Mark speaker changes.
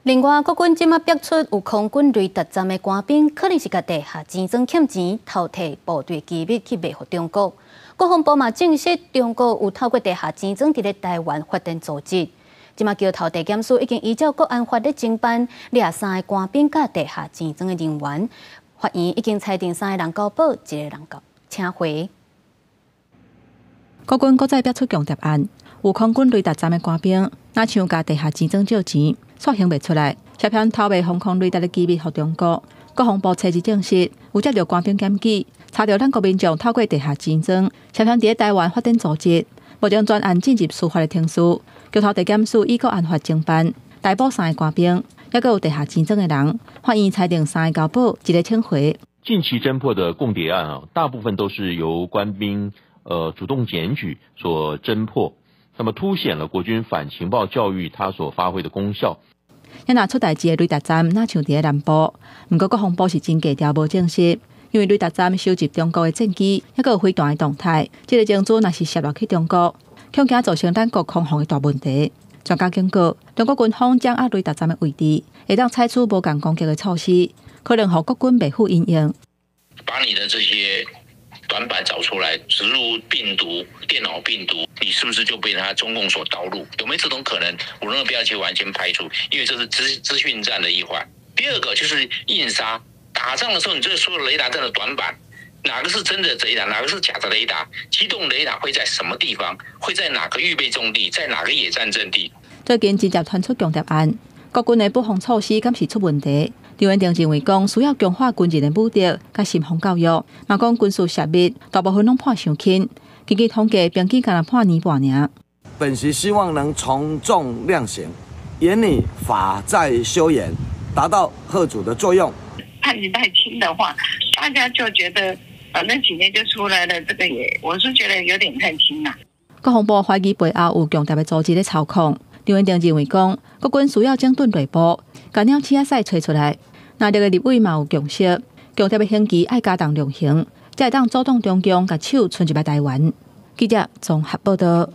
Speaker 1: 另外，國軍這馬逼出有空軍雷達站的官兵，可能是共地下錢莊欠錢，偷提部隊機密去賣予中國。國防部嘛證實，中國有透過地下錢莊佇咧台灣發展組織。這馬橋頭地檢署已經依照國安法咧偵辦，掠三个官兵佮地下錢莊的人員。法院已經裁定三个人交保，一个人交請回。
Speaker 2: 國軍閣再逼出共諜案，有空軍雷達站的官兵，若像共地下錢莊借錢，煞還袂出來，涉嫌偷賣防空雷達的機密予中國。國防部初日證實，有接著官兵檢舉，查著咱國民眾透過地下錢莊，涉嫌佇咧台灣發展組織。目前全案進入司法的程序，橋頭地檢署以國安法偵辦，逮捕三个官兵，抑閣有地下錢莊的人，法院裁定三个交保，一个請回。
Speaker 3: 近期偵破的共諜案啊，大部分都是由官兵主動檢舉所偵破，那麼凸顯了國軍反情報教育它所發揮的功效。
Speaker 2: 遐若出代誌的雷達站，若像佇咧南部，毋過國防部是真低調無證實，因為雷達站收集中國的戰機，抑閣有飛彈的動態，這个情資若是洩露去中國，恐驚造成咱國空防的大問題。專家警告，中國軍方掌握雷達站的位置，會當採取無仝攻擊的措施，可能予國軍袂赴因應。
Speaker 4: 把你的這些短板找出來，植入病毒、電腦病毒，你是不是就被他中共所導入？有沒有這種可能？我認為不要去完全排除，因為這是資訊戰的一環。第二個就是硬殺，打仗的時候，你這所有雷達站的短板，哪個是真的雷達，哪個是假的雷達？機動雷達會在什麼地方？會在哪個預備重地？在哪個野戰陣地？
Speaker 2: 最近直接傳出共諜案，國軍的保防措施敢是出問題？張元定認為講需要強化軍人的武德佮心防教育，嘛講軍事泄密大部分攏判傷輕，根據統計，平均干焦判年半爾。
Speaker 5: 本席希望能從重量刑，嚴擬法在修嚴，達到嚇阻的作用。
Speaker 6: 判刑太輕的話，大家就覺得反正幾年就出來了，這個也我是覺得有點太輕啦。
Speaker 2: 國防部懷疑背後有共諜的組織咧操控。張元定認為講，國軍需要整頓內部，共鳥鼠仔屎揣出來。那這个立委嘛有共識，共諜的刑期愛加重量刑，才會當阻擋中共共手伸入來台灣。記者綜合報導。